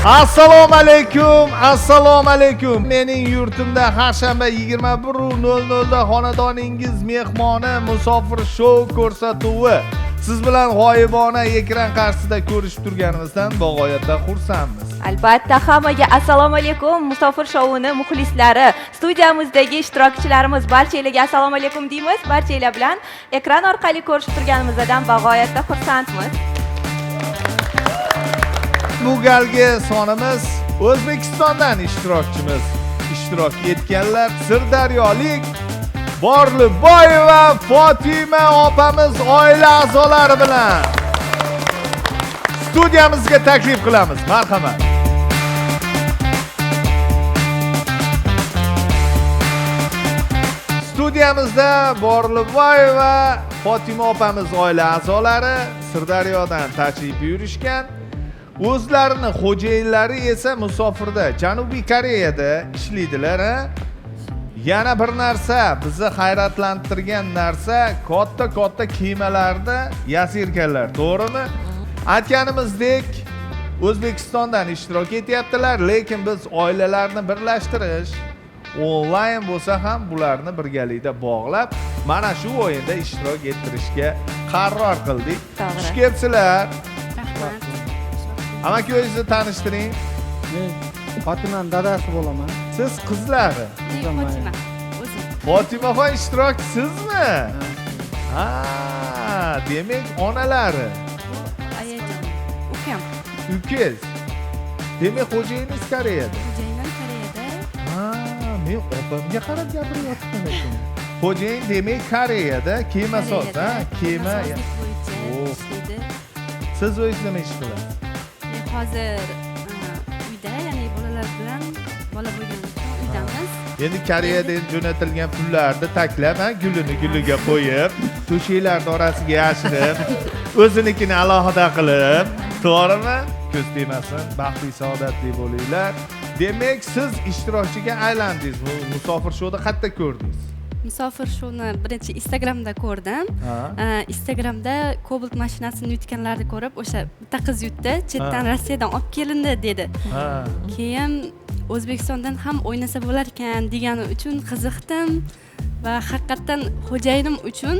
Assalomu alaykum, assalomu alaykum. Mening yurtimda har shanba 21:00 da xonadoningiz mehmoni Musofir shou ko'rsatuvi. Siz bilan g'oyibona ekran qarshisida ko'rishib turganimizdan bag'oyatda xursandmiz. Albatta, hammaga assalomu alaykum, Musofir shouni muxlislari, studiyamizdagi ishtirokchilarimiz, barchalarga assalomu alaykum deymiz. Barchalar bilan ekran orqali ko'rishib turganimizdan bag'oyatda xursandmiz. Bu galgi sonimiz O'zbekistondan ishtirokchimiz ishtirok etganlar Sirdaryolik Borliboyeva Fotima opamiz oila a'zolari bilan studiyamizga taklif qilamiz. Marhamat. Studiyamizda Borliboyeva Fotima opamiz oila a'zolari Sirdaryodan tashrif buyurishgan. O'zlarini xo'jayinlari esa musofirda, Janubiy Koreyada ishlaydilar, ha? Yana bir narsa, bizni hayratlantirgan narsa, katta-katta kemalarda yasirkanlar, to'g'rimi? Aytganimizdek, O'zbekistondan ishtirok etyaptilar, lekin biz oilalarni birlashtirish, onlayn bo'lsa ham bularni birgalikda bog'lab, mana shu o'yinda ishtirok ettirishga qaror qildik. To'g'ri. Xush kelibsizlar. Rahmat. Amaki, o'zingizni tanishtiring. Men Fotimani dadasi bo'laman. Siz qizlari. Fotima. O'zim. Fotimaxon ishtirokchisizmi? Ha, demak onalari. Ayajon. Ukam. Ukangiz. Demak, xo'jayiningiz Koreyada. Xo'jayinim Koreyada. Ha, men opamga qarab gapiryapman ekan. Xo'jayin demak Koreyada kemasoz, ha? Kema. Kemasozlik bo'yicha Oh. ishlaydi. Siz o'zingiz nima ish qilasiz? Men hozir uyda, ya'ni bolalar bilan bola bo'lgani uchun uydamiz. Endi Koreyadan jo'natilgan pullarni taklab, ha, gulini guliga qo'yib, to'shaklarni orasiga yashirib, o'zinikini alohida qilib, to'g'rimi? Ko'z tegmasin, baxtli saodatli bo'linglar. Demak, siz ishtirokchiga aylandingiz. Musofir shouda qayerda ko'rdingiz? Musofir shouni birinchi Instagramda ko'rdim. Instagramda Cobalt mashinasini yutganlarni ko'rib, o'sha bitta qiz yutdi, chetdan Rossiyadan olib kelindi dedi. Keyin O'zbekistondan ham o'ynasa bo'lar ekan degani uchun qiziqdim va haqiqatdan xo'jayinim uchun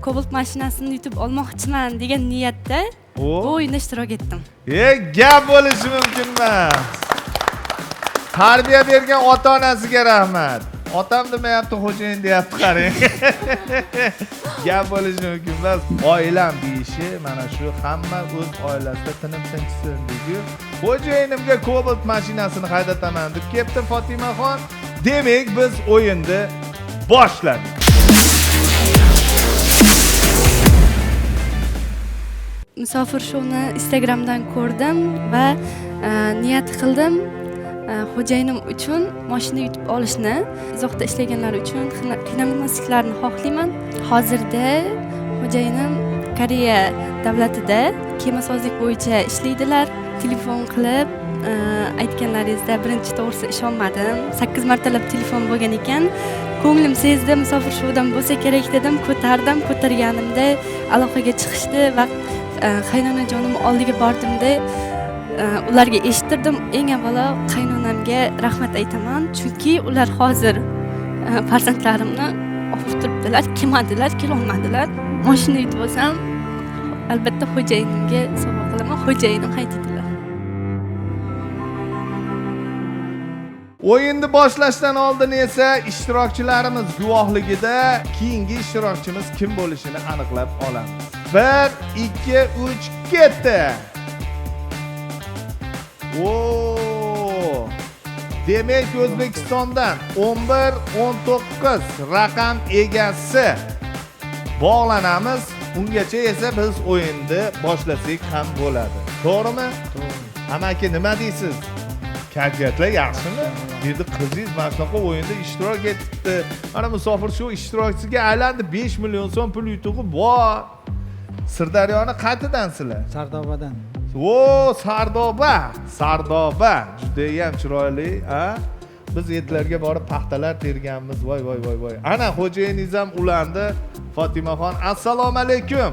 Cobalt mashinasini yutib olmoqchiman degan niyatda bu o'yinda ishtirok etdim. Gap bo'lishi mumkin emas. Tarbiya bergan ota-onasiga rahmat. Otam demayapti, xo'jayin deyapti, qarang. Gap bo'lishi mumkin emas. Oilam deyishi mana shu, hamma o'z oilasida tinib tinchsin deydi. Xo'jayinimga Cobalt mashinasini haydataman deb kelibdi Fotimaxon. Demak, biz o'yinni boshladik. Musofir shouni Instagramdan ko'rdim va niyat qildim xo'jayinim uchun mashina yutib olishni, uzoqda ishlaganlar uchun qiynalmasliklarini xohlayman. Hozirda xo'jayinim Koreya davlatida kemasozlik bo'yicha ishlaydilar. Telefon qilib aytganlaringizda birinchi to'g'risi ishonmadim. 8 martalab telefon bo'lgan ekan. Ko'nglim sezdi, musofir shoudan bo'lsa kerak dedim, ko'tardim. Ko'targanimda aloqaga chiqishdi va qaynonajonim oldiga bordimda ularga eshittirdim. Eng avvalo qaynonamga rahmat aytaman, chunki ular hozir farzandlarimni olib turibdilar, kelmadilar, kelolmadilar. Mashina yutib olsam, albatta xo'jayinimga sovg'a qilaman, xo'jayinim haydaydilar. O'yinni boshlashdan oldin esa ishtirokchilarimiz guvohligida keyingi ishtirokchimiz kim bo'lishini aniqlab olamiz. 1, 2, 3, ketdi. Oo! Demak, O'zbekistondan 11, 19 raqam egasi bog'lanamiz. Ungacha esa biz o'yinni boshlasak ham bo'ladi. To'g'rimi? To'g'ri. Amaki, nima deysiz? Kayfiyatlar yaxshimi? Dedi, qizingiz mana shunaqa o'yinda ishtirok etibdi. Mana musofir shu ishtirokchisiga aylandi. 5 million so'm pul yutug'i bor. Sirdaryoni qayerdan sizlar? Sardobadan. O, Sardoba, Sardoba juda ham chiroyli, a? Biz etlarga borib paxtalar terganmiz. Voy voy voy voy. Ana xo'jayiningiz ham ulandi. Fotimaxon, assalomu alaykum.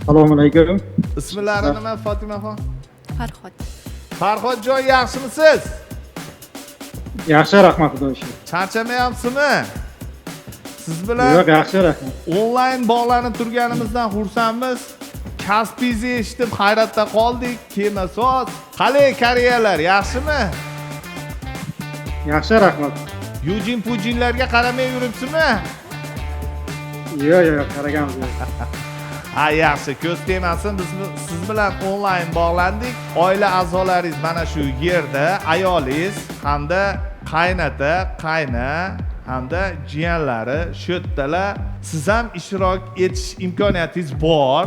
Assalomu alaykum. Ismlari nima Fotimaxon? Farhod. Farhodjon, yaxshimisiz? Yaxshi, rahmat, xudoga shukr. Charchamayapsizmi? Siz bilan Yo'q, yaxshi, rahmat. Onlayn bog'lanib turganimizdan xursandmiz. Kasbingizni eshitib hayratda qoldik. Kemasoz. Qalay Koreyalar, yaxshimi? Yaxshi, rahmat. Yujin Pujinlarga qaramay yuribsizmi? Yo'q, yo'q, qaraganmiz. Ha, yaxshi, ko'z tegmasin. Biz siz bilan onlayn bog'landik. Oila a'zolaringiz mana shu yerda, ayolingiz hamda qaynota, qayna hamda jiyanlari shu yerdalar. Siz ham ishtirok etish imkoniyatingiz bor.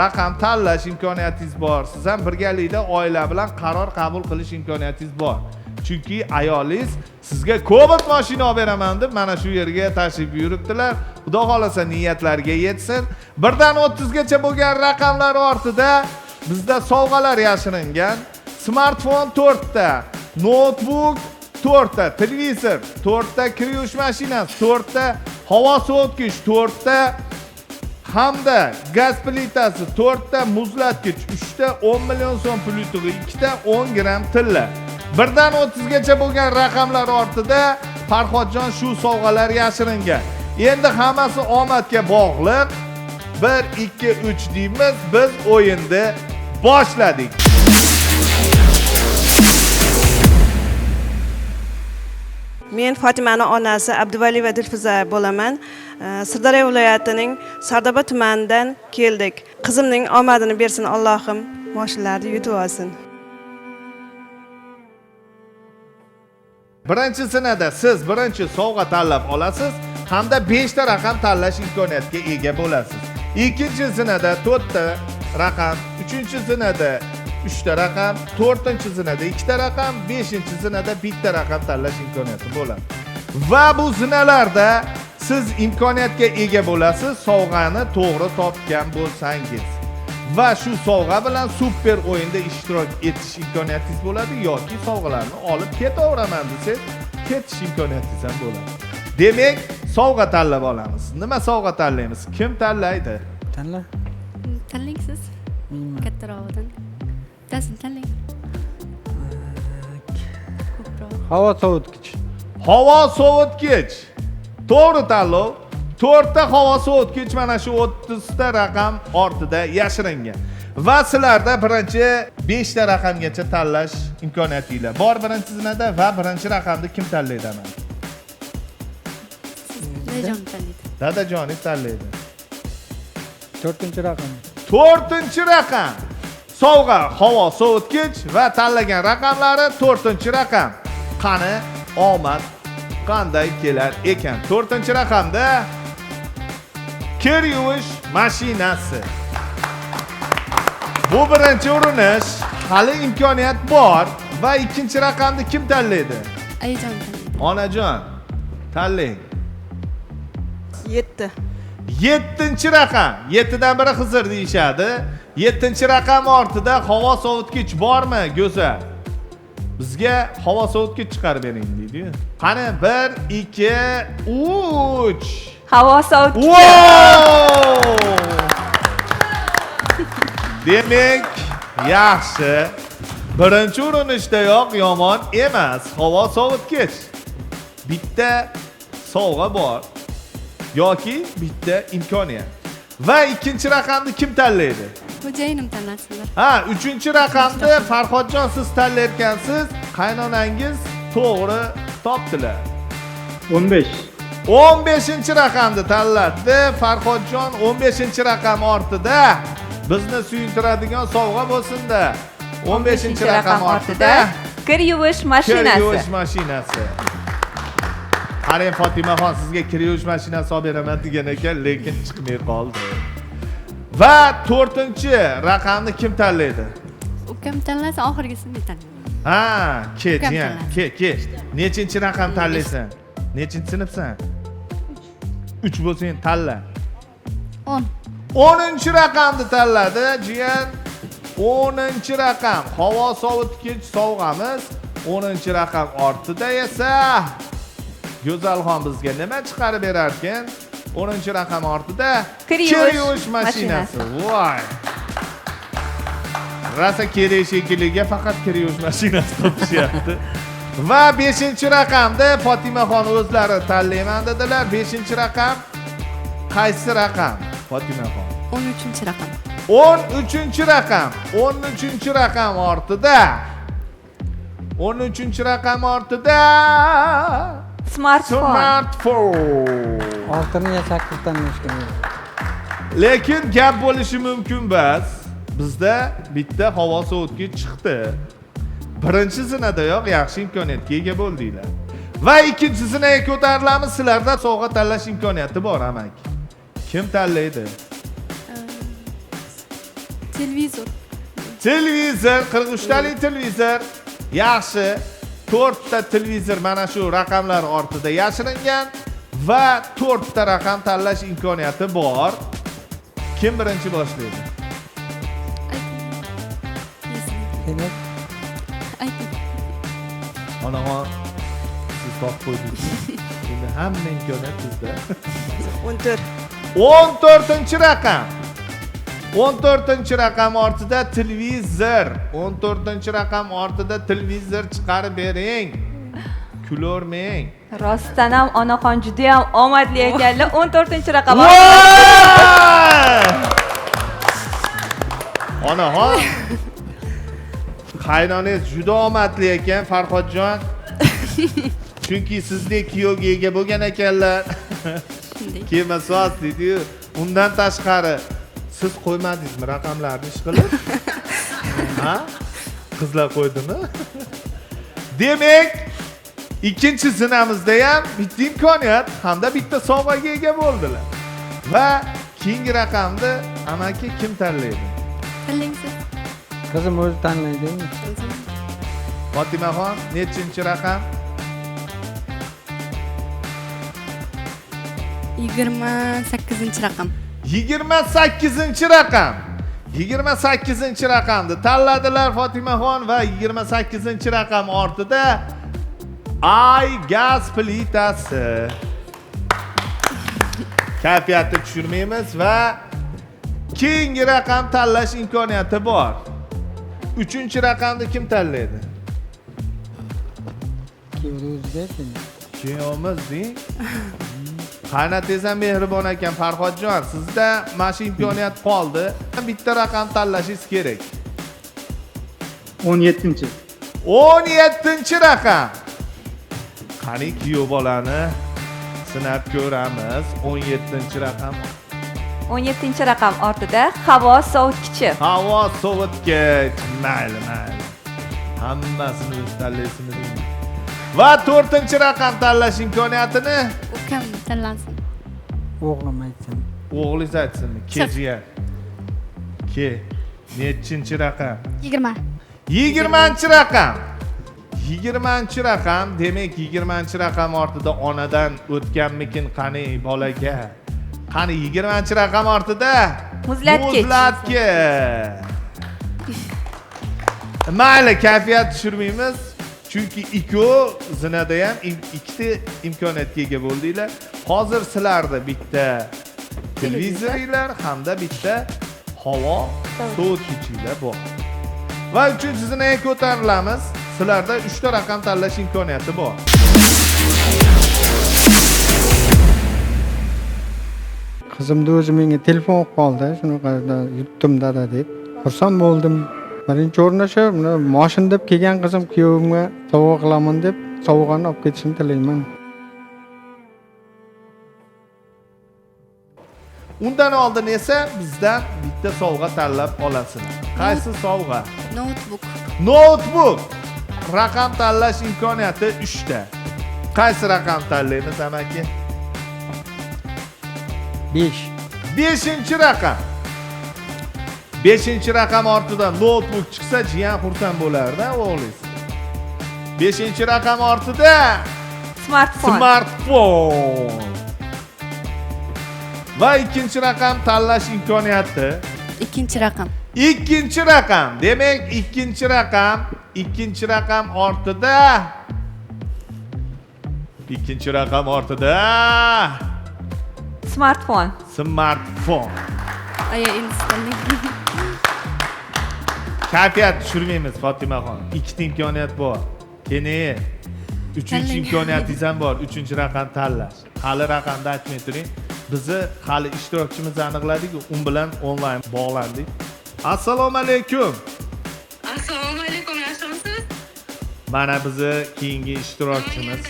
Raqam tanlash imkoniyatingiz bor. Siz ham birgalikda oila bilan qaror qabul qilish imkoniyatingiz bor. Chunki ayolingiz sizga Cobalt mashina olib beraman deb mana shu yerga tashrif buyuribdilar. Xudo xohlasa niyatlariga yetsin. 1 dan 30 gacha bo'lgan raqamlar ortida bizda sovg'alar yashiringan. Smartfon 4 ta, notebook 4 ta, televizor 4 ta, kir yuvish mashinasi 4 ta, havo sovutgich 4 ta hamda gaz plitasi 4 ta, muzlatkich 3 ta, 10 million so'm pul yutug'i 2 ta, 10 gram tilla. 1 dan 30 gacha bo'lgan raqamlar ortida Farhodjon shu sovg'alar yashiringan. Endi hammasi omadga bog'liq. 1 2 3 deymiz, biz o'yinni boshladik. Men Fotimani onasi Abduvaliyeva Dilfuza bo'laman. Sirdaryo viloyatining Sardoba tumanidan keldik. Qizimning omadini bersin Allohim, mashinalarni yutib olsin. Birinchi sinada siz birinchi sovg'a tanlab olasiz hamda 5 ta raqam tanlash imkoniyatiga ega bo'lasiz. Ikkinchi sinada 4 ta raqam, uchinchi sinada 3 ta raqam, to'rtinchi zinada 2 ta raqam, beshinchi zinada 1 ta raqam tanlash imkoniyati bo'ladi. Va bu zinalarda siz imkoniyatga ega bo'lasiz sovg'ani to'g'ri topgan bo'lsangiz. Va shu sovg'a bilan super o'yinda ishtirok etish imkoniyatingiz bo'ladi yoki sovg'alarni olib ketaveraman desangiz, ketish imkoniyatingiz ham bo'ladi. Demak, sovg'a tanlab olamiz. Nima sovg'a tanlaymiz? Kim tanlaydi? Tanla. Tanlang siz. Kattarog'idan. Bittasini tanlang. Ko'proq. Havo sovutgich. Havo sovutgich. To'g'ri tanlov. 4 ta havo sovutgich mana shu 30 ta raqam ortida yashiringan. Va sizlarda birinchi 5 ta raqamgacha tanlash imkoniyatinglar bor birinchi zinada va birinchi raqamni kim tanlaydi mana? Dadajon tanlaydi. Dadajoningiz tanlaydi. 4-raqam. 4-raqam. Sovg'a havo sovutgich va tanlagan raqamlari 4-raqam. Qani omad qanday kelar ekan? 4-raqamda kir yuvish mashinasi. Bu birinchi urinish, hali imkoniyat bor va ikkinchi raqamni kim tanlaydi? Ayajon tanlaydi. Onajon, tanlang. 7. 7-raqam. 7dan biri Xizr deyishadi. 7-raqam ortida havo sovutgich bormi, go'zal? Bizga havo sovutgich chiqarib bering deydi-yu. Qani 1 2 3. Havo sovutgich. Wow! Demak, yaxshi. Birinchi urinishdayoq yomon emas. Havo sovutgich. Bitta sovg'a bor yoki bitta imkoniyat. Va ikkinchi raqamni kim tanlaydi? Xo'jayinim tanlasinlar. Ha, 3-raqamni Farhodjon siz tanlayotgansiz, qaynonangiz to'g'ri topdilar. 15. 15-raqamni tanlatdi Farhodjon. 15-raqam ortida bizni suyuntiradigan sovg'a bo'lsin-da. 15-raqam ortida kir yuvish kir mashinasi. yuvish mashinasi. Qarang Fotimaxon, sizga kir yuvish mashinasi olib beraman degan ekan, lekin chiqmay qoldi. Va 4-raqamni kim tanlaydi? Ukam tanlasa, oxirgisini men tanlayman. Ha, ke, Ukam jiyan, tanlasin. ke, ke. Nechinchi raqam tanlaysan? Nechinchi sinfsan? 3 bo'lsang tanla. 10. 10-raqamni tanladi jiyan. 10-raqam. Havo sovutgich sovg'amiz. 10-raqam ortida esa Go'zalxon bizga nima chiqarib berarkan? 10-raqam ortida Kir kir yuvish yuvish mashinasi. mashinasi. Voy. Rosa kerak shekilliga faqat kir yuvish mashinasi topishyapti. Va 5-raqamda Fotimaxon o'zlari tanlayman dedilar. 5-raqam qaysi raqam Fotimaxon? 13-raqam. 13-raqam. 13-raqam ortida. 13-raqam ortida smartfon. Smartfon. Oltini yo sakkizdan tanlashgan. Lekin gap bo'lishi mumkin bas. Bizda bitta havo sovutgich chiqdi. Birinchi zinadayoq yaxshi imkoniyatga ega bo'ldinglar. Va ikkinchi zinaga ko'tarilamiz. Sizlarda sovg'a tanlash imkoniyati bor amaki. Kim tanlaydi? Televizor. Televizor, 43 talik televizor. Yaxshi. 4 ta televizor mana shu raqamlar ortida yashiringan va 4 ta raqam tanlash imkoniyati bor. Kim birinchi boshlaydi? Ayting. Ayting. Onaxon, siz topib qo'ydingiz. Endi hamma imkoniyat sizda. 14. 14-raqam. 14-raqam ortida televizor. 14-raqam ortida televizor chiqarib bering. Kulormang. Rostdan ham onaxon juda ham omadli ekanlar. 14-raqam. Onaxon, qaynonangiz juda omadli ekan Farhodjon. Chunki sizdek kuyovga ega bo'lgan ekanlar. Kelmasoz deydi-yu. Undan tashqari siz qo'ymadingizmi raqamlarni ish qilib? Ha? Qizlar qo'ydimi? Demak, ikkinchi zinamizda ham bitta imkoniyat hamda bitta sovg'aga ega bo'ldilar. Va keyingi raqamni amaki kim tanlaydi? Tanlang siz. Qizim o'zi tanlaydi. Fotimaxon, nechinchi raqam? 28-raqam. 28-raqam. 28-raqamni tanladilar Fotimaxon va 28-raqam ortida ay gaz plitasi. Kayfiyatni tushirmaymiz va keyingi raqam tanlash imkoniyati bor. 3-raqamni kim tanlaydi? Kuyovimiz deng. Qaynotangiz ham mehribon ekan Farhodjon, sizda mana shu imkoniyat qoldi. Bitta raqam tanlashingiz kerak. 17-chi. 17-raqam. Qani kuyov bolani sinab ko'ramiz. 17-raqam. 17-raqam ortida havo sovutgichi. Havo sovutgich. Mayli, mayli. Hammasini o'zi tanlaysizmi deyman. Va 4-raqam tanlash imkoniyatini ukam tanlasin. O'g'lim aytsin. O'g'lingiz aytsinmi? Kejiya. Ke. Nechinchi raqam? 20. 20-raqam. 20-raqam, demak 20-raqam ortida onadan o'tganmikin qani bolaga? Qani 20-raqam ortida muzlatgich. Muzlatgich. Mayli, kayfiyat tushirmaymiz. Chunki ikkov zinada ham ikkita imkoniyatga ega bo'ldinglar. Hozir sizlarda bitta televizoringlar hamda bitta havo sovutgichinglar bor. Va 3-zinaga ko'tarilamiz. Sizlarda 3 ta raqam tanlash imkoniyati bor. Qizimni o'zi menga telefon qilib qoldi, shunaqa yutdim dada deb. Xursand bo'ldim. Birinchi o'rinda shu moshin deb kelgan qizim kuyovimga sovg'a qilaman deb sovg'ani olib ketishini tilayman. Undan oldin esa bizdan bitta sovg'a tanlab olasizlar. Qaysi sovg'a? Notebook. Notebook. Raqam tanlash imkoniyati 3 ta. Qaysi raqam tanlaymiz amaki? 5. 5-raqam. 5-raqam ortidan notebook chiqsa jiyan xursand bo'lardi, o'g'lingiz. 5-raqam ortida smartfon. Smartfon. Va 2-raqam tanlash imkoniyati. 2-raqam. 2-raqam. Demak, 2-raqam, 2-raqam ortida 2-raqam ortida smartfon. Smartfon. Aya, endi tanlang. Kayfiyat tushirmaymiz Fotimaxon. Ikkita imkoniyat bor. Keyin uchinchi imkoniyatingiz ham bor. Uchinchi raqam tanlash. Hali raqamni aytmay turing. Bizni hali ishtirokchimizni aniqladik, u bilan onlayn bog'landik. Assalomu alaykum. Assalomu alaykum, yaxshimisiz? Mana bizni keyingi ishtirokchimiz.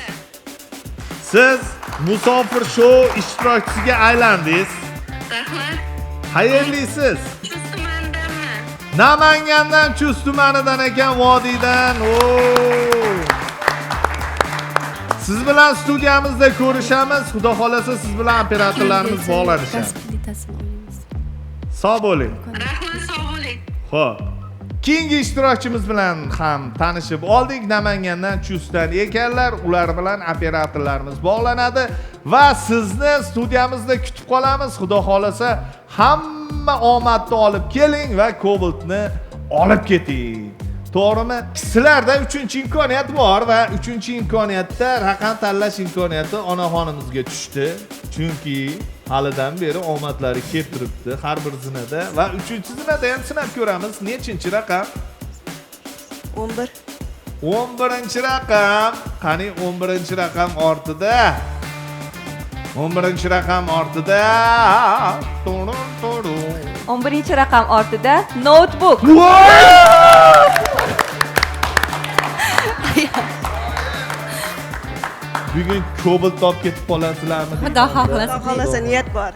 Siz Musofir shou ishtirokchisiga aylandingiz. Rahmat. Qayerlisiz? Chust tumanidanman. Namangandan, Chust tumanidan ekan, vodiydan. Siz bilan studiyamizda ko'rishamiz. Xudo xolasa siz bilan operatorlarimiz bog'lanishadi. Gaz plitasini olamiz. Sog' bo'ling. Rahmat, sog' bo'ling. Xo'p. Keyingi ishtirokchimiz bilan ham tanishib oldik. Namangandan, Chustdan ekanlar. Ular bilan operatorlarimiz bog'lanadi va sizni studiyamizda kutib qolamiz. Xudo xolasa hamma omadni olib keling va Cobaltni olib keting. To'g'rimi? Sizlarda 3-imkoniyat bor va 3-imkoniyatda raqam tanlash imkoniyati onaxonimizga tushdi. Chunki halidan beri omadlari kelib turibdi har bir zinada va 3-zinada ham sinab ko'ramiz. Nechinchi raqam? 11. 11-raqam. Qani 11-raqam ortida. 11-raqam ortida. Turun turun. 11-raqam ortida notebook. Bugun Cobalt olib ketib qolasizlarmi? Xudo xohlasa. Xudo xohlasa niyat bor.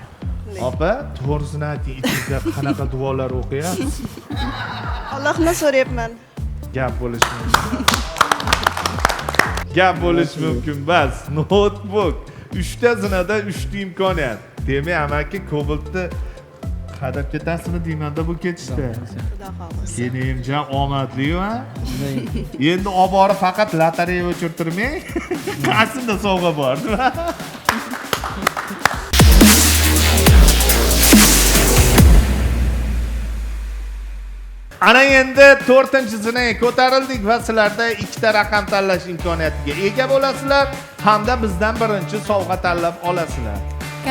Opa, to'g'risini ayting, ichingizda qanaqa duolar o'qiyapsiz? Allohdan so'rayapman. Gap bo'lishi mumkin. Gap bo'lishi mumkin bas. Notebook. 3 ta zinada 3 ta imkoniyat. Demak, amaki Cobaltni qadab ketasizmi deymanda bu ketishda. Xudo xohlasa. Menimcha omadli-ku. Endi olib borib faqat lotereya o'chirtirmang. Qaysida sovg'a bor? Ana endi 4-zinaga ko'tarildik va sizlarda 2 ta raqam tanlash imkoniyatiga ega bo'lasizlar hamda bizdan birinchi sovg'a tanlab olasizlar.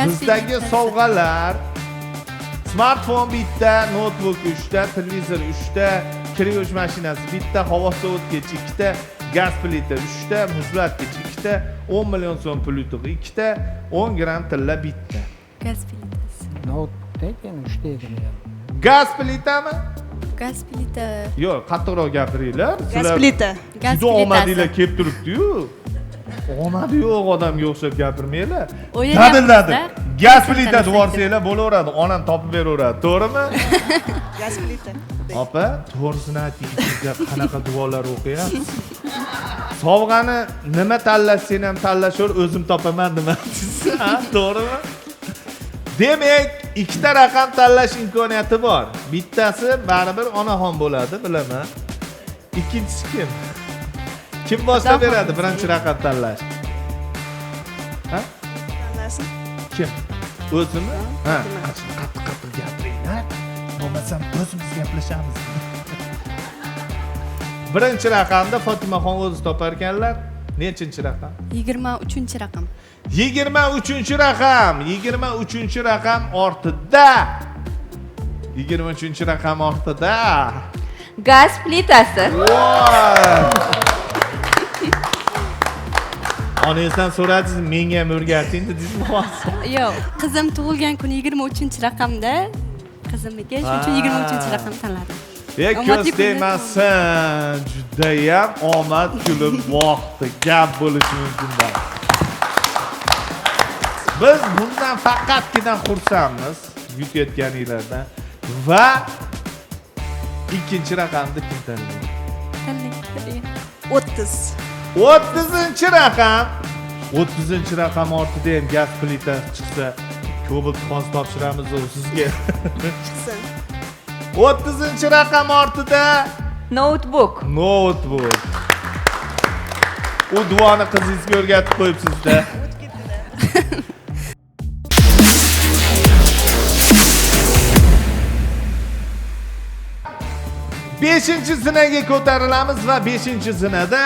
Bizdagi sovg'alar: smartfon bitta, notebook 3 ta, televizor 3 ta, kir yuvish mashinasi bitta, havo sovutgich 2 ta, gaz plita 3 ta, muzlatgich 2 ta, 10 million so'm pul yutug'i 2 ta, 10 gramm tilla bitta. Gaz plitasi. Noutbookda ekan, 3 ta ekan. Gaz plitami? Gaz plita. Yo'q, qattiqroq gapiringlar. Gaz plita. Gaz Juda omadinglar plitasi. kelib turibdi-yu. Omadi yo'q odamga o'xshab gapirmanglar. O'ylayapmiz-da. Dadillatib. Gaz plita Gaz deb bo'laveradi, onam topib beraveradi, to'g'rimi? Gaz plita. Opa, to'g'risini ayting, ichingizda qanaqa duolar o'qiyapsiz? Sovg'ani nima tanlashsang ham tanlashaver, o'zim topaman nima deysiz, ha, to'g'rimi? Demak, 2 ta raqam tanlash imkoniyati bor. Bittasi baribir onaxon bo'ladi, bilaman. Ikkinchisi kim? Kim boshlab beradi birinchi raqam tanlash? Ha? Tanlasin. Kim? O'zimi? Ha, qattiq-qattiq gapiringlar. Bo'lmasam o'zimiz gaplashamiz. Birinchi raqamda Fotimaxon o'zi topar ekanlar. Nechinchi raqam? 23-raqam. 23-raqam. 23-raqam ortida. 23-raqam ortida. Gaz plitasi. Voy! Onangizdan so'radingiz, menga ham o'rgating dedingizmi hozir? Yo'q, qizim tug'ilgan kuni 23-raqamda qizimniki, shuning uchun 23-raqam tanladim. E, Omadli ko'z kunlar. tegmasin. Judayam omad kulib boqdi. Gap bo'lishi mumkin emas. Biz bundan faqatgina xursandmiz yutayotganinglardan va ikkinchi raqamni kim tanlaydi? Tanlang. 30. 30-raqam. 30-raqam ortida ham gaz plitasi chiqsa, Cobalt hozir topshiramiz u sizga. Chiqsin. 30-raqam ortida Notebook. Notebook. U duoni qizingizga o'rgatib qo'yibsiz-da. O'tib ketdi-da. Beshinchi zinaga ko'tarilamiz va beshinchi zinada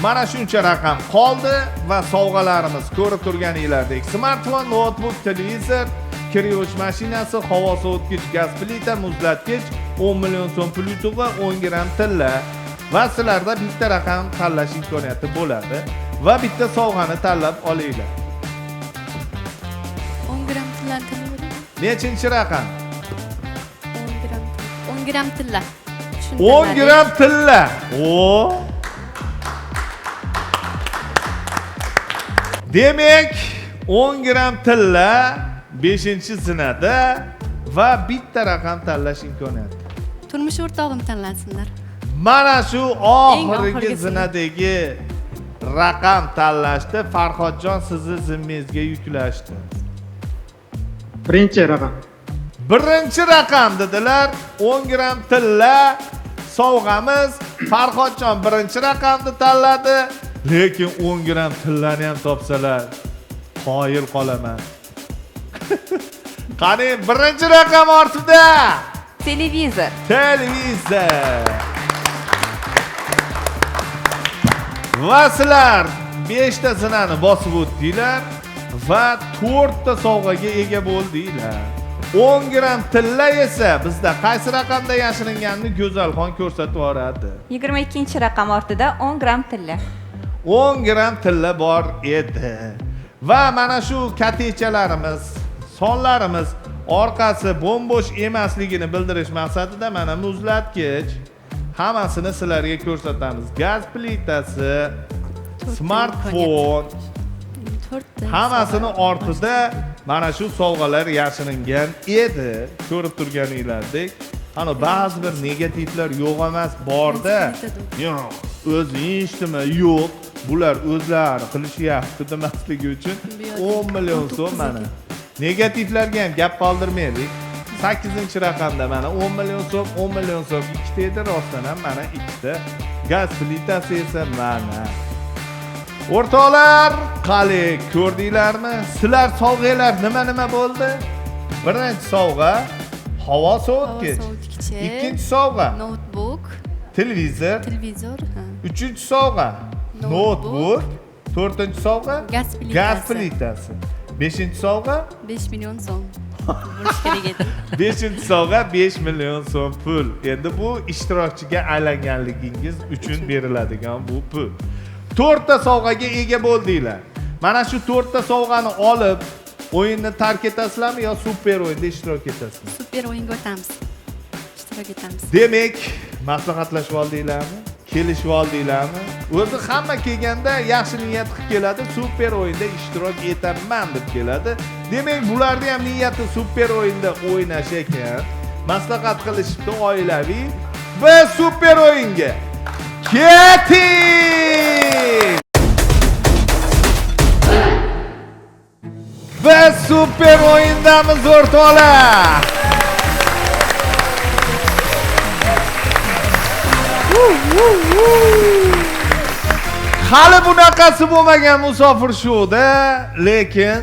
mana shuncha raqam qoldi va sovg'alarimiz ko'rib turganinglardek smartfon, notebook, televizor, kir yuvish mashinasi, havo sovutgich, gaz plita, muzlatgich, 10 million so'm pul yutug'i, 10 gramm tilla va sizlarda bitta raqam tanlash imkoniyati bo'ladi va bitta sovg'ani tanlab olinglar. 10 gramm tillani tanlayvering. Nechinchi raqam? 10 gramm 10 gramm tilla. Shuni 10 tanladik. Gramm tilla. O. Demak, 10 gramm tilla 5-zinada va bitta raqam tanlash imkoniyati. Turmush o'rtog'im tanlasinlar. Mana shu Eng oxirgi oxirgi zina. zinadagi raqam tanlashdi. Farhodjon sizni zimmangizga yuklashdi. Birinchi raqam. Birinchi raqam dedilar. 10 gramm tilla sovg'amiz. Farhodjon birinchi raqamni tanladi. Lekin 10 gramm tillani ham topsalar qoyil qolaman. Qani birinchi raqam ortida. Televizor. Televizor. Va sizlar 5 ta zinani bosib o'tdinglar va 4 ta sovg'aga ega bo'ldinglar. 10 gramm tilla esa bizda qaysi raqamda yashiringanini Go'zalxon ko'rsatib yuboradi. 22-raqam ortida 10 gramm tilla. 10 gramm tilla bor edi. Va mana shu katechalarimiz, sonlarimiz orqasi bo'm-bo'sh emasligini bildirish maqsadida mana muzlatgich hammasini sizlarga ko'rsatamiz. Gaz plitasi, smartfon, To'rtta. hammasini ortida mana shu sovg'alar yashiringan edi. Ko'rib turganinglardek, ana ba'zi bir negativlar yo'q emas, borda. Yo'q, o'zi yeyishdimi? Yo'q. Bular o'zlari qilishyapti demasligi uchun 10 million so'm mana. Negativlarga ham gap qoldirmaylik. 8-raqamda mana 10 million so'm, 10 million so'm ikkita edi, rostdan ham mana ikkita. Gaz plitasi esa mana. O'rtoqlar, qali ko'rdinglarmi? Sizlar sovg'anglar nima-nima bo'ldi? Birinchi sovg'a havo sovutgich. Sovutgichi. Ikkinchi sovg'a Noutbuk, televizor. Televizor, ha. Uchinchi sovg'a Noutbuk. noutbuk. To'rtinchi sovg'a Gaz plitasi. Gaz plitasi. Beshinchi sovg'a 5 million so'm bo'lishi kerak edi. Beshinchi sovg'a 5 million so'm pul. Endi bu ishtirokchiga aylanganligingiz uchun beriladigan bu pul. 4 ta sovg'aga ega bo'ldinglar. Mana shu 4 ta sovg'ani olib o'yinni tark etasizlarmi yo super o'yinda ishtirok etasizmi? Super o'yinga o'tamiz. Ishtirok etamiz. Demak, maslahatlashib oldinglarmi? Kelishib oldinglarmi? O'zi hamma kelganda yaxshi niyat qilib keladi, super o'yinda ishtirok etaman deb keladi. Demak, bularning ham niyati super o'yinda o'ynash ekan. Maslahat qilishibdi oilaviy. Biz super o'yinga ketdik! Biz super o'yindamiz o'rtoqlar. Hali bunaqasi bo'lmagan musofir shouda, lekin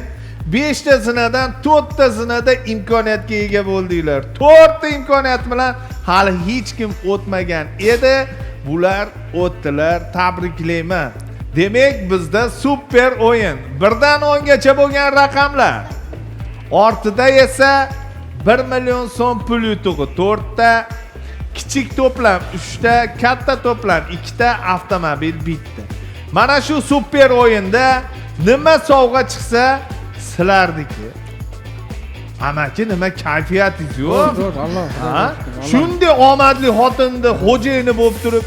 5 ta zinadan 4 ta zinada imkoniyatga ega bo'ldinglar. 4 ta imkoniyat bilan hali hech kim o'tmagan edi. Bular o'tdilar, tabriklayman. Demak, bizda super o'yin. 1dan 10 gacha bo'lgan raqamlar. Ortida esa 1 million so'm pul yutug'i 4 ta, kichik to'plam 3 ta, katta to'plam 2 ta, avtomobil 1 ta. Mana shu super o'yinda nima sovg'a chiqsa sizlarniki. Amaki, nima kayfiyatingiz yo'q? Zo'r, Alloh. Ha? Shunday omadli xotinni xo'jayini bo'lib turib,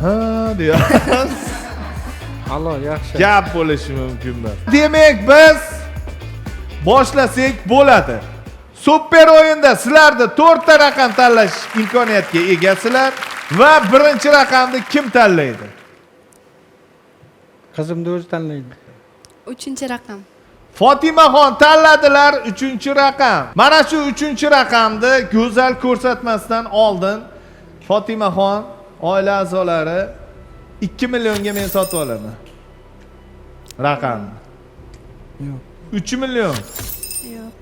ha deyapsiz. Alloh yaxshi. Gap bo'lishi mumkin emas. Demak, biz boshlasak bo'ladi. Super o'yinda sizlarda 4 ta raqam tanlash imkoniyatiga egasizlar va birinchi raqamni kim tanlaydi? Qizimni o'zi tanlaydi. 3-raqam. Fotimaxon tanladilar 3-raqam. Mana shu 3-raqamni go'zal ko'rsatmasdan oldin Fotimaxon oila a'zolari 2 millionga men sotib olaman. Raqamni. Yo'q. 3 million. Yo'q.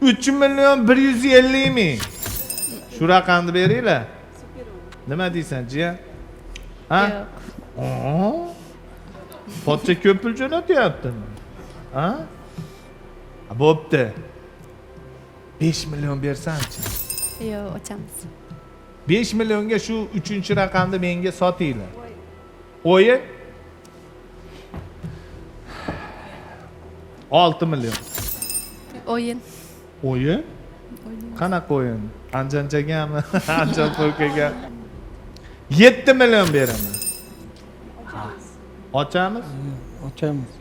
3 million 150 ming. Shu raqamni beringlar. Nima deysan, jiyan? Ha? Yo'q. Oo. Pochcha ko'p pul jo'natyaptimi? Ha? Bo'pti. 5 million bersanchi? Yo'q, ochamiz. 5 millionga shu 3 raqamni menga sotinglar. O'yin 6 million. O'yin. O'yin? Qanaqa o'yin? Anjanchagami? Anjan polkaga. 7 million beraman. Ochamiz? Ochamiz.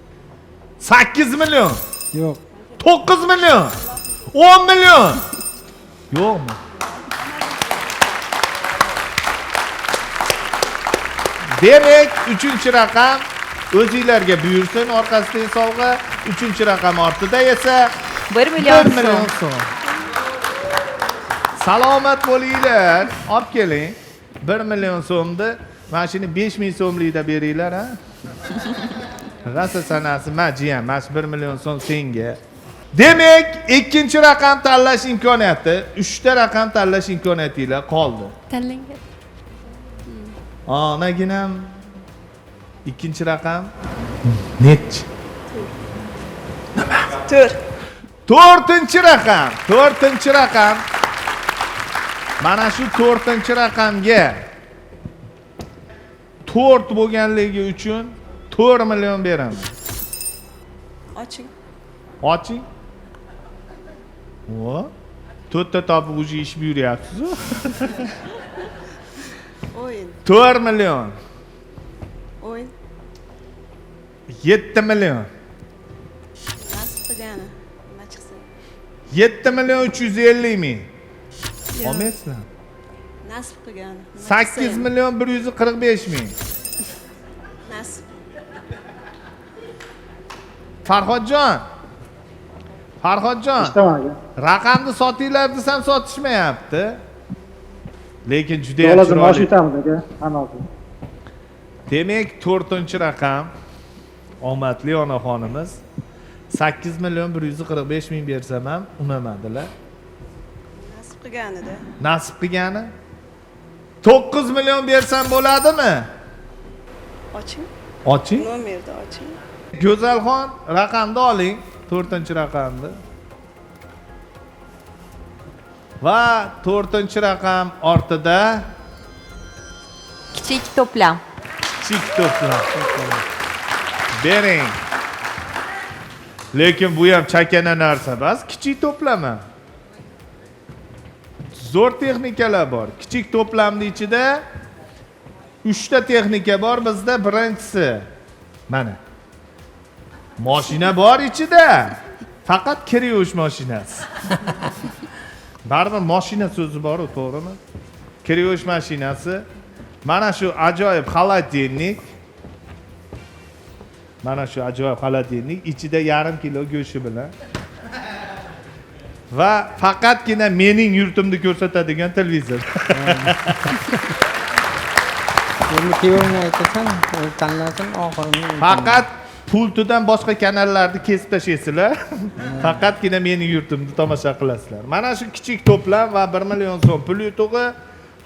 8 million. Yo'q. 9 million. 10 million. Yo'qmi? Demak, 3-raqam o'zinglarga buyursin, orqasidagi sovg'a. 3-raqam ortida esa 1 million 1 million so'm. so'm. Salomat bo'linglar. Olib keling. 1 million so'mni mana shuni 5000 so'mlikda beringlar, ha? Rosa sanasi, ma jiyan, mana shu 1 million so'm senga. Demak, 2-raqam tanlash imkoniyati, 3 ta raqam tanlash imkoniyatinglar qoldi. Tanlangan. Onaginam 2-raqam nechi? 4. 4-raqam, 4-raqam. Mana shu 4-raqamga 4 bo'lganligi uchun 4 million beraman. Oching. Oching. O, 4 ta topib уже ish buyuryapsiz-ku. O'yin. 4 million. O'yin. 7 million. Nasib qilgani. Nima chiqsa. 7 million 350 ming. Olmaysizlar. Nasib qilgani. 8 million 145 ming. Nasib. Farhodjon. Farhodjon. Eshitaman aka. Raqamni sotinglar desam sotishmayapti. Lekin juda ham Xohlasa mosh chiroyli. yutamiz aka, hammasi. Demak, 4-raqam omadli onaxonimiz 8 million 145 ming bersam ham unamadilar. Nasib qilganida. Nasib qilgani 9 million bersam bo'ladimi? Oching. Oching. Nomerni oching. Go'zalxon, raqamni oling, 4-raqamni. Va 4-raqam ortida kichik to'plam. Kichik to'plam. Bering. Lekin bu ham chakana narsa emas, kichik to'plama. Zo'r texnikalar bor. Kichik to'plamning ichida 3 ta texnika bor bizda. Birinchisi mana. Mashina bor ichida. Faqat kir yuvish mashinasi. Baribir mashina so'zi bor-u, to'g'rimi? Kir yuvish mashinasi. Mana shu ajoyib холодильник. Mana shu ajoyib холодильник ichida yarim kilo go'shti bilan. Va faqatgina mening yurtimni ko'rsatadigan televizor. Endi kuyovni aytasan, tanlasin oxirini. Faqat pultidan boshqa kanallarni kesib tashlaysizlar. Faqatgina mening yurtimni tomosha qilasizlar. Mana shu kichik to'plam va 1 million so'm pul yutug'i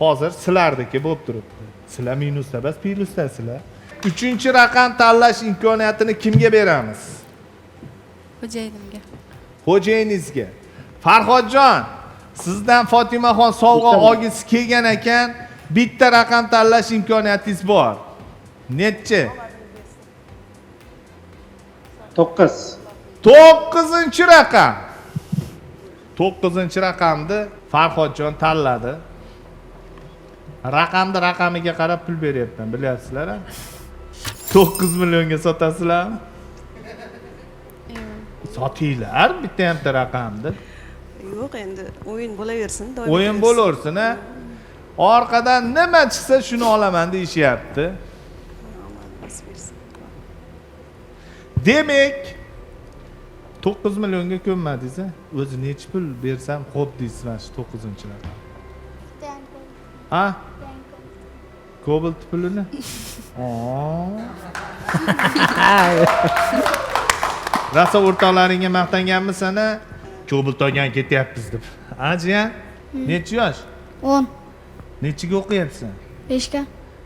hozir sizlarniki bo'lib turibdi. Sizlar minusda emas, plyusdasizlar. 3-raqam tanlash imkoniyatini kimga beramiz? Xo'jayinimga. Xo'jayiningizga. Farhodjon, sizdan Fotimaxon sovg'a olgisi kelgan ekan, bitta raqam tanlash imkoniyatingiz bor. Nechi? 9. 9-raqam. 9-raqamni Farhodjon tanladi. Raqamni raqamiga qarab pul beryapman, bilyapsizlar-a? 9 millionga sotasizlarmi? Sotinglar bitta hamta raqamni. Yo'q, endi o'yin bo'laversin, doim. O'yin bo'laversin, a? Orqadan nima chiqsa shuni olaman deyishyapti. Demak, 9 millionga ko'nmadingiz, a? O'zi necha pul bersam xo'p deysiz mana shu 9-raqam. Ha? Kobalt pulini? Rosa o'rtoqlaringga maqtanganmisan, a? Kobalt olgan ketyapmiz deb. A, jiyan? Necha yosh? 10. Nechiga o'qiyapsan? 5ga.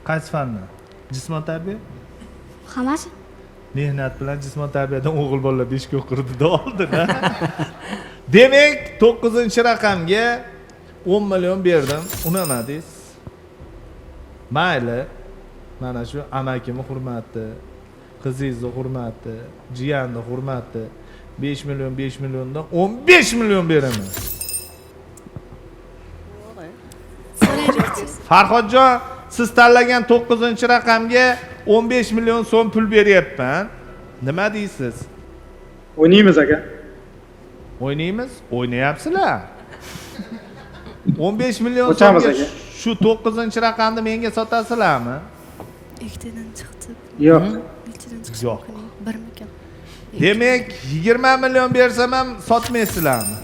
Qaysi fanni? Jismoniy tarbiya? Hammasi. Mehnat bilan jismoniy tarbiyadan o'g'il bolalar 5ga o'qirdi oldin, ha? Demak, 9-raqamga 10 million berdim, unamadingiz. Mayli, mana shu amakimni hurmati, qizingizni hurmati, jiyanni hurmati, 5 million, 5 milliondan 15 million beraman. So'raylikchi. Farhodjon, siz tanlagan 9-raqamga 15 million so'm pul beryapman. Nima deysiz? O'ynaymiz, aka. O'ynaymiz? O'ynayapsizlar. 15 million Ochamiz, so'mga aka. shu 9-raqamni menga sotasizlarmi? Ikkitadan chiqdi. Yo'q. Nechadan chiqishi Yo'q. mumkin? Birmikan? Demak, 20 million bersam ham sotmaysizlarmi?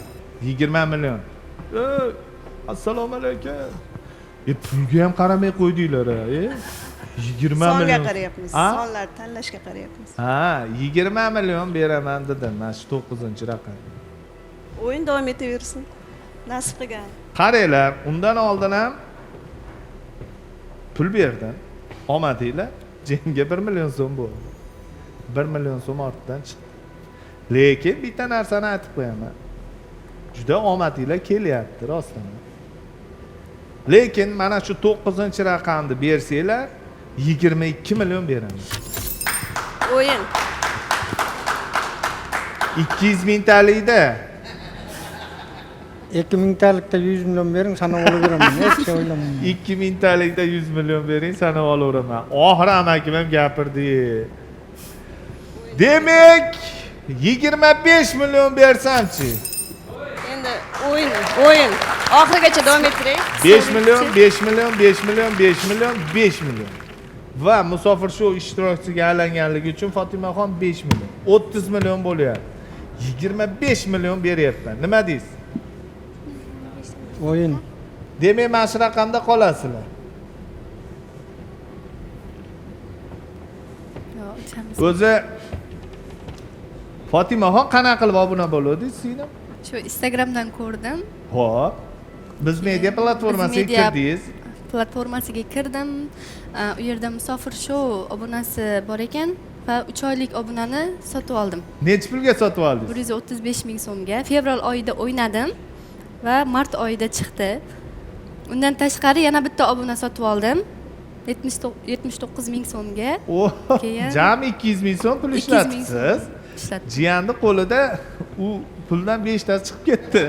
20 million. Ey, assalomu alaykum. E, pulga ham qaramay qo'ydinglar, a, e? 20 Songa million. qarayapmiz. A? Sonlar tanlashga qarayapmiz. Ha, 20 million beraman dedim mana shu 9-raqam. O'yin davom etaversin. Nasib qilgan. Qaranglar, undan oldin ham pul berdim. Omadinglar, jemga 1 million so'm bo'ldi. 1 million so'm ortidan chiqdi. Lekin bitta narsani aytib qo'yaman. Juda omadinglar kelyapti, rostdan. Lekin mana shu 9-raqamni bersanglar, 22 million beraman. O'yin. 200 mingtalikda. 2 mingtalikda 100 million bering, sanab olaveraman, hech şey o'ylamayman. 2 mingtalikda 100 million bering, sanab olaveraman. Oxiri amakim ham gapirdi. Demak, 25 million bersamchi? Endi o'yin, o'yin. Oxirigacha davom ettiring. 5 million, 5 million, 5 million, 5 million, 5 million. Va Musofir shou ishtirokchisiga aylanganligi uchun Fotimaxon 5 million. 30 million bo'lyapti. 25 million beryapman. Nima deysiz? O'yin. Demak, mana shu raqamda qolasizlar. Yo'q, ochamiz. O'zi Fotimaxon qanaqa qilib obuna bo'ldingiz, singlim? Shu Instagramdan ko'rdim. Xo'p. Biz media platformasiga Biz media kirdingiz. Platformasiga kirdim. U yerda Musofir shou obunasi bor ekan va 3 oylik obunani sotib oldim. Necha pulga sotib oldingiz? 135 ming so'mga. Fevral oyida o'ynadim va mart oyida chiqdi. Undan tashqari yana bitta obuna sotib oldim. 79 ming so'mga. O, Keyin jami 200 ming so'm pul 200 ming ishlatibsiz. Ishlatdim. Jiyanni qo'lida u puldan 5 tasi chiqib ketdi.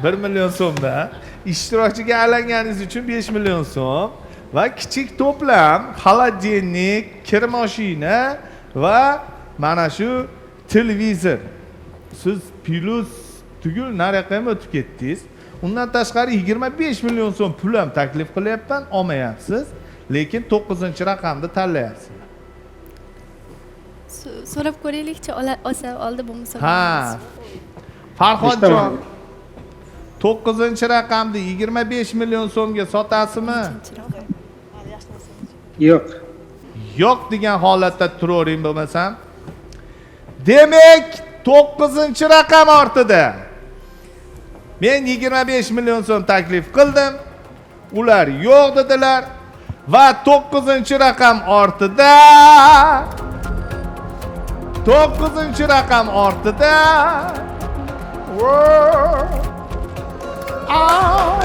1 million so'mdan. Ishtirokchiga aylanganingiz uchun 5 million so'm va kichik to'plam, холодильник, kir mashina va mana shu televizor. Siz plyus tugul nariyoqqa ham o'tib ketdingiz. Undan tashqari 25 million so'm pul ham taklif qilyapman, olmayapsiz, lekin 9-raqamni tanlayapsiz. So'rab ko'raylikchi, olsa oldi, bo'lmasa Ha. bo'lmasa. Farhodjon, 9-raqamni 25 million so'mga sotasizmi? Nechinchi raqam? Yo'q. Yo'q degan holatda turavering bo'lmasam. Demak, 9-raqam ortida. Men 25 million so'm taklif qildim. Ular yo'q dedilar va 9-raqam ortida, 9-raqam ortida. Wo- Au!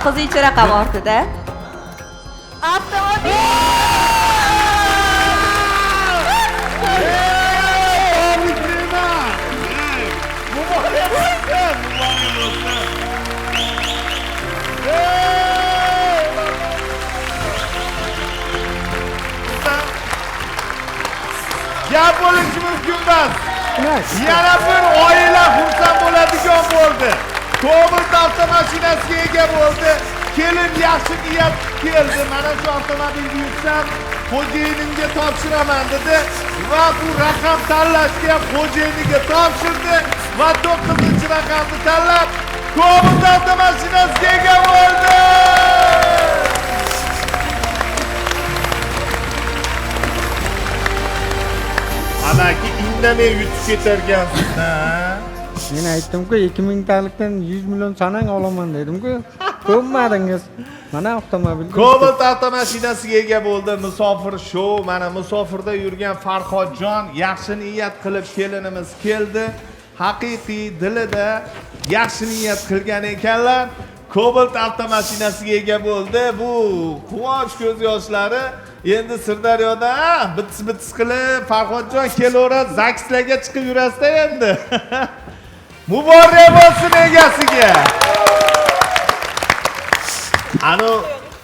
9-raqam ortida avtomobil. Tabriklayman. Muborak bo'lsin, muborak bo'lsin. Ey! Gap bo'lishi mumkin emas. Yana bir oila xursand bo'ladigan bo'ldi. Cobalt avtomashinasiga ega bo'ldi. Kelin yaxshi niyat keldi. Mana shu avtomobilni yutsam, xo'jayinimga topshiraman dedi va bu raqam tanlashga ham xo'jayiniga topshirdi va 9-raqamni tanlab Cobalt avtomashinasiga ega bo'ldi. Amaki indamay yutib ketarkansiz, ha? Men aytdim-ku, 2 mingtalikdan 100 million sanang, olaman dedim-ku. Ko'nmadingiz. Mana avtomobil. Cobalt avtomashinasiga ega bo'ldi Musofir shou. Mana musofirda yurgan Farhodjon yaxshi niyat qilib kelinimiz keldi. Haqiqiy dilida yaxshi niyat qilgan ekanlar. Cobalt avtomashinasiga ega bo'ldi. Bu quvonch ko'z yoshlari endi Sirdaryoda bitis bitis qilib Farhodjon kelaveradi, zakslarga chiqib yurasizda endi. Muborak bo'lsin egasiga. Anu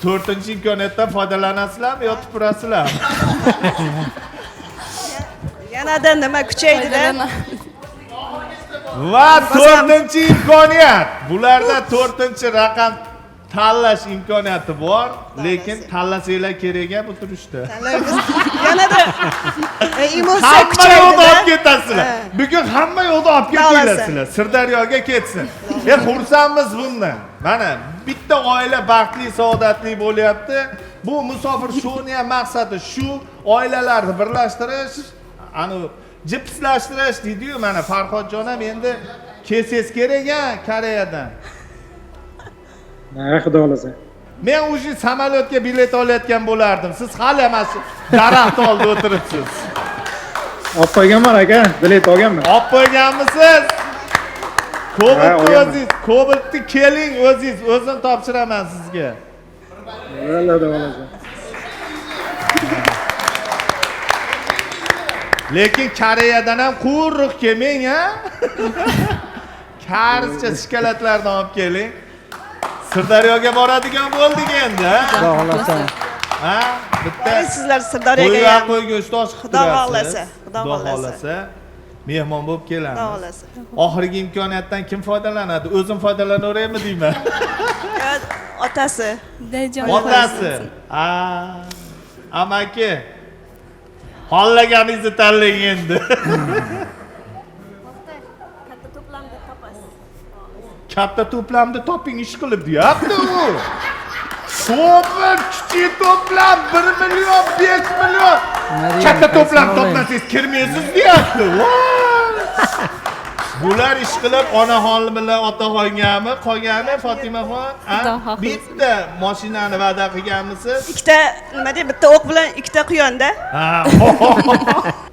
4-chi imkoniyatdan foydalanasizlarmi yo tupurasizlarmi? Yanada nima kuchaydida? Va 4-chi imkoniyat. Bularda 4-chi raqam tanlash imkoniyati bor, lekin tanlasanglar kerak bu turishda. Yanada emotsiya Hamma yoqda olib kuchaydida. ketasizlar. Bugun hamma yoqda olib ketinglar. Sirdaryoga ketsin. Xursandmiz bundan. Mana bitta oila baxtli, saodatli bo'lyapti. Bu musofir shouni ham maqsadi shu, oilalarni birlashtirish, anu jipslashtirish deydi-yu. Mana Farhodjon ham endi kelsangiz kerak a Koreyadan. Ha, xudo xohlasa. Men уже samolyotga bilet olayotgan bo'lardim. Siz hali emas daraxt oldida o'tiribsiz. Olib qo'yganman aka, bilet olganman. Olib qo'yganmisiz? Cobaltni o'zingiz, Cobaltni keling o'zingiz, o'zim topshiraman sizga. Xudo xohlasa. Lekin Koreyadan ham quruq kelmang a. Karscha shokoladlarni olib keling. Sirdaryoga boradigan bo'ldik endi, ha? Xudo xohlasa. Ha, bitta Sizlar Sirdaryoga ham qo'y go'shti osh qilib Xudo turasiz. xohlasa, Xudo xohlasa. Mehmon bo'lib kelamiz. Xudo xohlasa. Oxirgi imkoniyatdan kim foydalanadi? O'zim foydalanaveraymi deyman. Otasi. Dayijon. Otasi. A, amaki. Xohlaganingizni tanlang endi. Katta to'plamda topasiz. Katta to'plamni toping ish qilib deyapti u. To'plam, kichik to'plam 1 million, 5 million. Katta to'plam topmasangiz kirmaysiz deyapti. Bular ish qilib onaxon bilan otaxongami qolgani Fotimaxon, bitta mashinani va'da qilganmisiz? Ikkita nima deydi, bitta o'q bilan ikkita quyonda. Ha.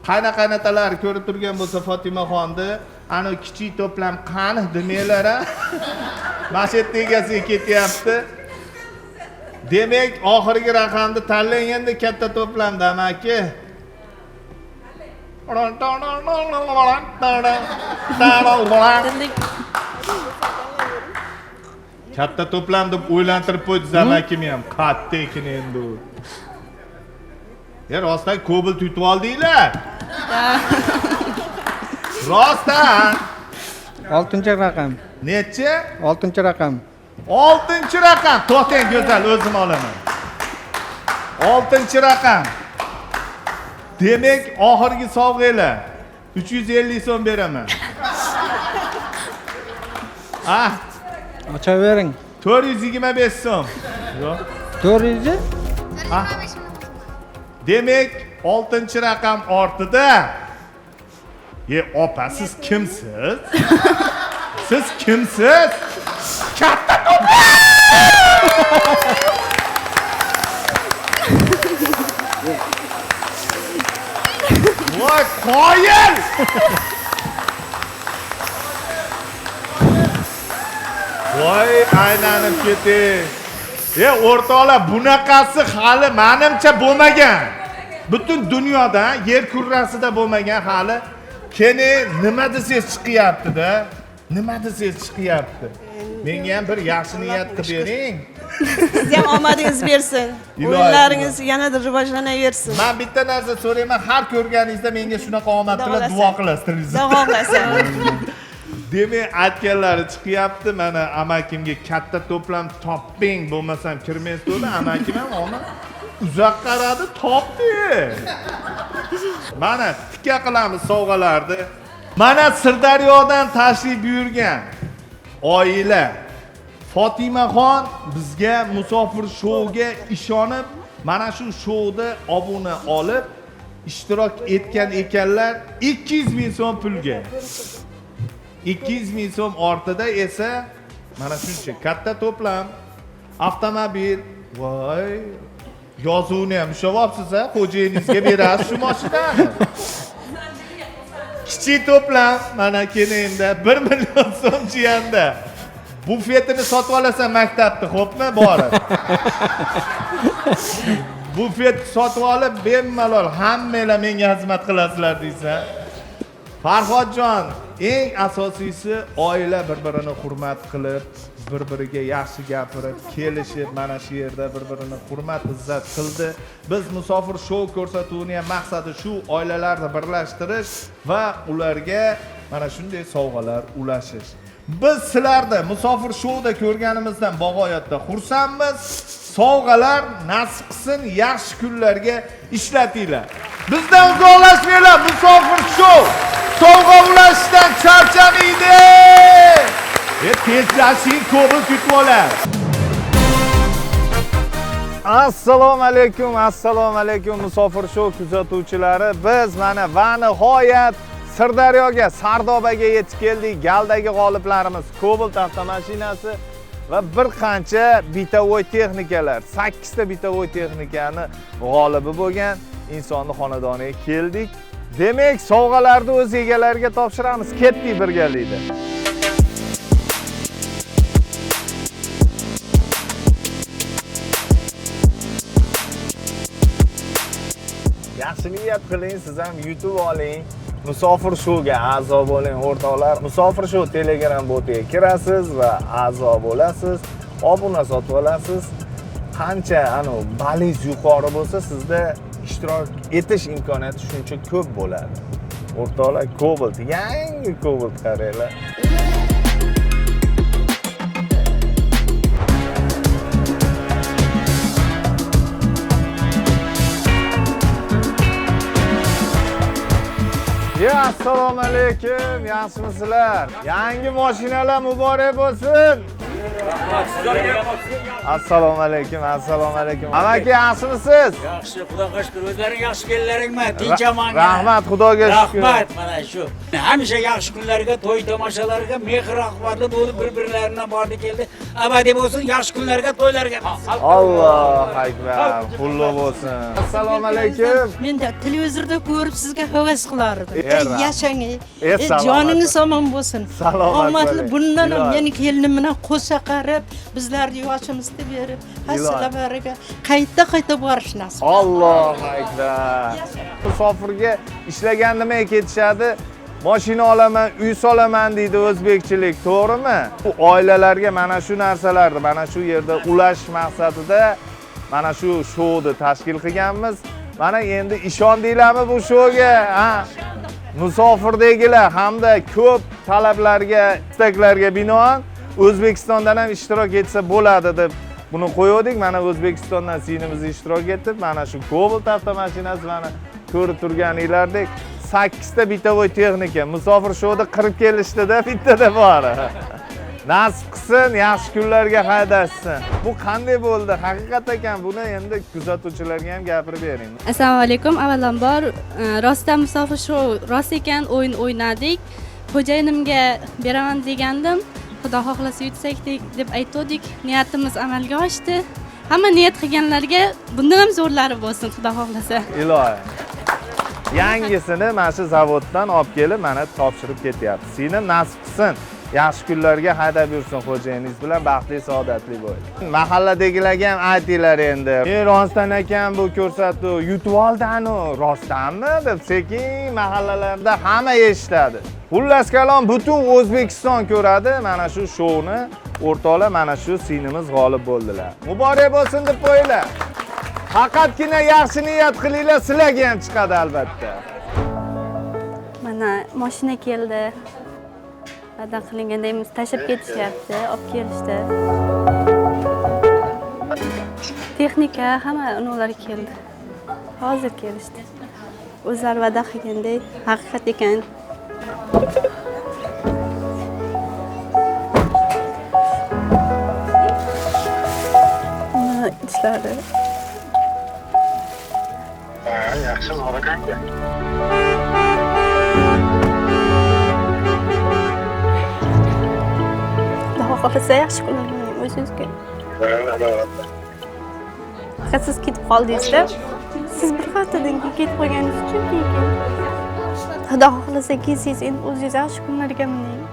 Qayna qaynatalar ko'rib turgan bo'lsa Fotimaxonni, ana kichik to'plam qani demanglar a. Mana shu yerda egasiga ketyapti. Demak, oxirgi raqamni tanlang endi katta to'plamda amaki. Katta to'plam deb o'ylantirib qo'ydi amakimni ham. Katta ekan endi u. Rostdan Cobalt yutib oldinglar. Rostdan. 6-raqam. Nechi? 6-raqam. 6-raqam. To'xtang go'zal, o'zim olaman. 6-raqam. Demak, oxirgi sovg'anglar 350 so'm beraman. Ah, Ochavering. 425 so'm. Yo'q. 400? Ah. Demak, 6-raqam ortida. Opa, siz kimsiz? Siz kimsiz? Katta to'plam! Voy, qoyil! Voy, aylanib ketay. O'rtoqlar, bunaqasi hali menimcha bo'lmagan. Butun dunyoda, yer kurrasida bo'lmagan hali. Keni nima desangiz chiqyapti-da. Nima desangiz chiqyapti. Menga ham bir yaxshi niyat qilib bering. Siz ham omadingiz bersin. O'yinlaringiz yanada rivojlanaversin. Men bitta narsa so'rayman, har ko'rganingizda menga shunaqa omad tilab duo qilasiz televizorda. Xudo xohlasa. Demak, aytganlari chiqyapti. Mana amakimga katta to'plam toping, bo'lmasam kirmaysiz dedi. Amakim ham omad uzoq qaradi, topdi. Mana tikka qilamiz sovg'alarni. Mana Sirdaryodan tashrif buyurgan oila Fotimaxon bizga musofir shouga ishonib, mana shu shouda obuna olib ishtirok etgan ekanlar 200 ming so'm pulga. 200 ming so'm ortida esa mana shuncha katta to'plam, avtomobil. Voy, yozuvni ham ushlab olibsiz a, xo'jayiningizga berasiz shu mashinani. Kichik to'plam mana keyin endi 1 million so'm jiyanda. Bufetini sotib olasan maktabni, xo'pmi? Borib. Bufet sotib olib, bemalol hammanglar menga xizmat qilasizlar deysan. Farhodjon, eng asosiysi oila bir-birini hurmat qilib, bir-biriga yaxshi gapirib, kelishib, mana shu yerda bir-birini hurmat, izzat qildi. Biz Musofir shou ko'rsatuvining ham maqsadi shu oilalarni birlashtirish va ularga mana shunday sovg'alar ulashish. Biz sizlarni Musofir shouda ko'rganimizdan bag'oyatda xursandmiz. Sovg'alar nasib qilsin, yaxshi kunlarga ishlatinglar. Bizdan uzoqlashmanglar, Musofir shou sovg'a ulashishdan charchamaydi. Tezlashing, ko'pi kutib olar. Assalomu alaykum, assalomu alaykum Musofir shou kuzatuvchilari. Biz mana va nihoyat Sirdaryoga, Sardobaga yetib keldik. Galdagi g'oliblarimiz Cobalt avtomashinasi va bir qancha bitovoy texnikalar, 8 ta bitovoy texnikani g'olibi bo'lgan insonni xonadoniga keldik. Demak, sovg'alarni o'z egalariga topshiramiz. Ketdik birgalikda. Yaxshi niyat qiling, siz ham yutib oling. Musofir shouga a'zo bo'ling, o'rtoqlar. Musofir shou Telegram botiga kirasiz va a'zo bo'lasiz, obuna sotib olasiz. Qancha balingiz yuqori bo'lsa, sizda ishtirok etish imkoniyati shuncha ko'p bo'ladi. O'rtoqlar, Cobalt, yangi Cobalt qaranglar. Ya assalomu alaykum, yaxshimisizlar? Yangi mashinalar muborak bo'lsin. Assalomu alaykum, assalomu alaykum. Amaki, yaxshimisiz? Yaxshi, Xudoga shukr. O'zlaring yaxshi kelinlaringmi? Tinch omonmi? Rahmat, Xudoga shukr. Rahmat, mana shu. Hamisha yaxshi kunlarga, to'y tomoshalarga mehr-oqibatli bo'lib bir-birlarini bordi keldi. Abadiy bo'lsin, yaxshi kunlarga, to'ylarga. Allohu akbar, qulluq bo'lsin. Assalomu alaykum. Men televizorda ko'rib sizga havas qilardim. Yashang, joningiz omon bo'lsin. Omadli bundan ham meni kelinim bilan qo'sha qarab, bizlarni yoshimizni berib, hasalabariga qayta-qayta borish nasib. Allohu akbar. Musofirga ishlagan nimaga ketishadi? Mashina olaman, uy solaman deydi o'zbekchilik, to'g'rimi? Bu oilalarga mana shu narsalarni, mana shu yerda ulash maqsadida mana shu shouni tashkil qilganmiz. Mana endi ishondinglarmi bu shouga? Ha? Musofirdagilar hamda ko'p talablarga, istaklarga binoan O'zbekistondan ham ishtirok etsa bo'ladi deb buni qo'ydik. Mana O'zbekistondan singlimiz ishtirok etib, mana shu Cobalt avtomashinasi mana ko'rib turganinglardek 8 ta bitovoy texnika Musofir shouda qirib kelishdi-da, bittada bor. Nasib qilsin, yaxshi kunlarga haydashsin. Bu qanday bo'ldi? Haqiqat ekan, buni endi kuzatuvchilarga ham gapirib bering. Assalomu alaykum. Avvalambor, rostdan Musofir shou rost ekan, o'yin o'ynadik. Xo'jayinimga beraman degandim. Xudo xohlasa yutsak deb aytdik. Niyatimiz amalga oshdi. Hamma niyat qilganlarga bundan ham zo'rlari bo'lsin, Xudo xohlasa. Ilohi. Yangisini mana shu zavoddan olib kelib, mana topshirib ketyapti. Seni nasib qilsin. Yaxshi kunlarga haydab yursin xo'jayiningiz bilan, baxtli, saodatli bo'ling. Mahalladagilarga ham aytinglar endi. Rostdan ekan bu ko'rsatuv, yutib oldi-ku, rostdanmi deb sekin mahallalarda hamma eshitadi. Xullas kalom, butun O'zbekiston ko'radi mana shu shouni. O'rtoqlar, mana shu singlimiz g'olib bo'ldilar. Muborak bo'lsin deb qo'yinglar. Faqatgina yaxshi niyat qilinglar, sizlarga ham chiqadi albatta. Mana mashina keldi. Va'da qilinganday tashlab ketishyapti, olib kelishdi. Texnika, hamma ular keldi. Hozir kelishdi. O'zlari va'da qilganday haqiqat ekan. Mana ishlari. Yaxshi, aka. Xudo xohlasa yaxshi kunlar o'zingizga. Faqat siz ketib qoldingiz-da. Siz bir haftadan keyin ketib qolganingiz uchun keyin. Xudo xohlasa kelsangiz endi o'zingiz yaxshi kunlarga mining.